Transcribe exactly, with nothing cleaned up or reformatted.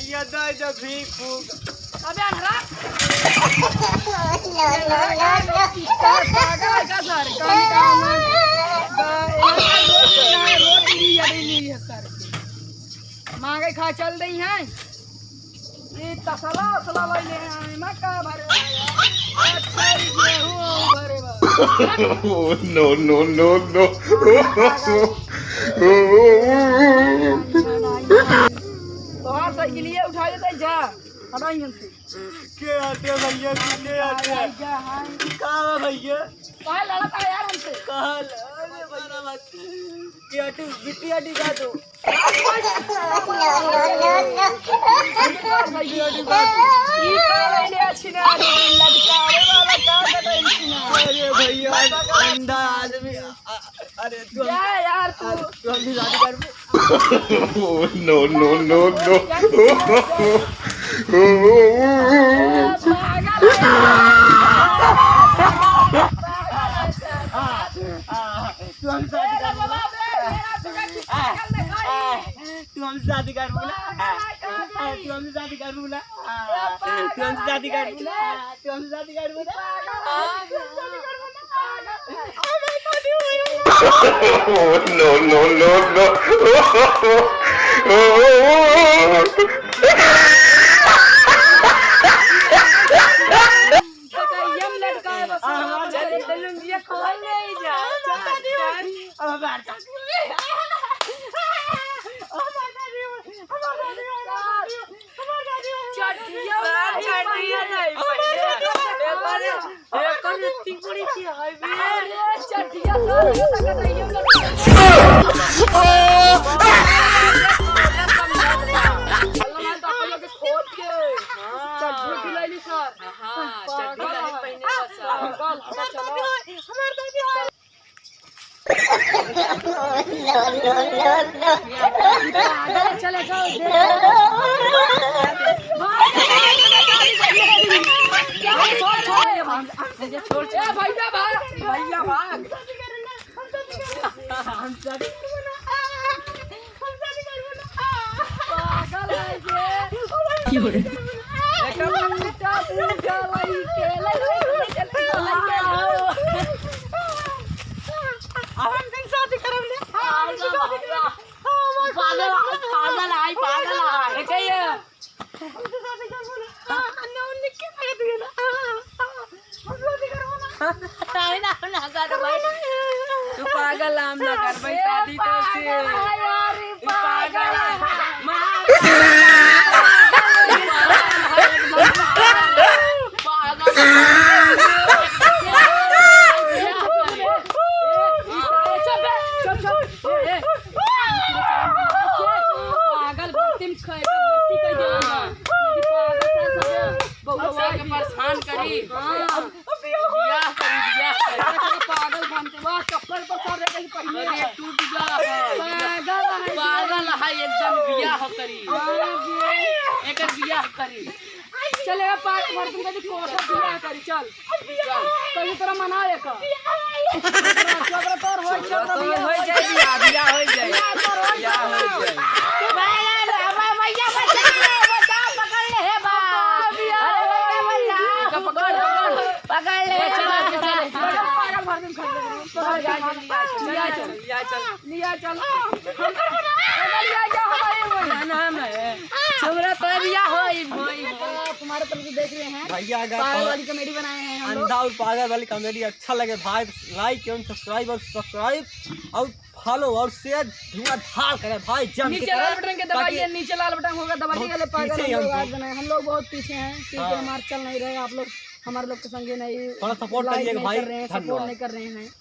ये दे दे भीख फूक। अबे अनहरा। ये लड़का तो किसका पागल है का सर? कौन काम है? बा-, ये रोटी नहीं, ये नहीं है सर। मांगे खा चल रही हैं। ये तसला असला लइ ले हैं, मैं का भरे बा यार? अच्छा, ये गेहूं भरे बा। Oh, no, no, no, no। तोहार साइकिलिया उठा लेते जा, हटा यहाँ से। के आते भैया, के आते? जा, हाँ। का बा भैया? काहे लड़त है यार हमसे? कहाँ ल-, अरे भैया, के आते, बिटिया दिखा दो। ई का भइले अछि ना, लटकावे वाला का कटाई छी ना। अरे भैया, अंधा आदमी, अ-, अरे तू हम-, जा यार तू। अरे तू हमसे शादी करबू? Oh, no, no, no, no। पागल है। पागल है। तू हमसे शादी करबू? तू हमसे शादी करबू ना? तू हमसे शादी करबू ना? तू हमसे शादी करबू ना? तू हमसे शादी करबू ना? Oh, no, no, no, no। कटाइया में लटकाए बस। हाँ, हाँ, चल, चल, लुंगिया खोल ले जा। चल, चल। अब हमार का-, हमार का-, हमार का-, हमार का-, हमार का-, चड्ढिया सर, नहीं चड्ढिया पहने। नहीं पहने। अरे, कौन इतनी बड़ी सी है बे? अरे, चड्ढिया सर, ये तो कटाइया में लटकाए। अल्लाह, तो आप लोग के खोद के हाँ। चड्ढी दिलाइली सर। हाँ, चड्ढी पागल नहीं है। पहने बा सर। पागल, हटा चलो। पागल चले जाओ, देखो। भाग, भाग, भाग, भाग, भाग, भाग, भाग, भाग, भाग, ए, भैया भाग, भैया भाग। हम शादी करबो ना। हम शादी करबो ना। पागल है ये। की हो रे? बेटा, बेटा, लड़के, लड़के, लड़के, लड़के। हम शादी करब ना। पागल, पागल, पागल है, पागल है। देखिए, ताई ना, ना कर भाई। तू पागल, हम ना कर भाई शादी तो से। पागल है यार, ये तू पागल है। पागल है। पागल है। पागल भर्ती में खैता भर्ती कर देला। हाँ। यदि पागल साथ हो गया, बउआ सबके परेशान करी। हाँ। बियाह करी, बियाह करी। पागल बनते बा, चप्पल पर सर रह गई पहले। अरे टूट जा। पागल है। पागल है एकदम, बियाह करी। हाँ, बियाह। एकर बियाह करी। चल, ए पागल भर तुम कभी कोठा बियाह करी, चल। चल। कभी तोरा मना ले का? चल, तोर होई, चल, तोर होई जाए बियाह, बियाह होई जाए। बियाह तोर होई जाए। बियाह होई जाए। भैया, भैया, बचा ले, बचा, पकड़ ले, हे बा। अरे, भैया, बचा। एका पकड़, पकड़। पकड़ ले, ए, चल, बा। चल, चल, चल। पागल भर तुम खा ले। चल, चल, चल। लिया चल। लिया चल। लिया चल। ना, ना, ना, ए। हमरा तो बियाह होई, होई। तुम्हारे तरफ से देख रहे हैं। भैया, अगर पागल वाली comedy बनाए हैं हम लोग। अंधा और पागल वाली comedy अच्छा लगे भाई, like एवं subscribe और subscribe और follow और share धुआंधार करें भाई, जम के नीचे लाल करें, button के दबाइए, ताकि नीचे लाल button होगा, दबाइए, बहुत वाले पागल पीछे हम लोग हैं हम आज तो। बनाए, हम लोग बहुत पीछे हैं, क्योंकि हाँ। हमारे चल नहीं रहे, आप लोग हमारे लोग के संगे नहीं, थोड़ा support like करिएगा नहीं भाई, कर रहे हैं, support धन्यवाद। नहीं कर रहे हैं।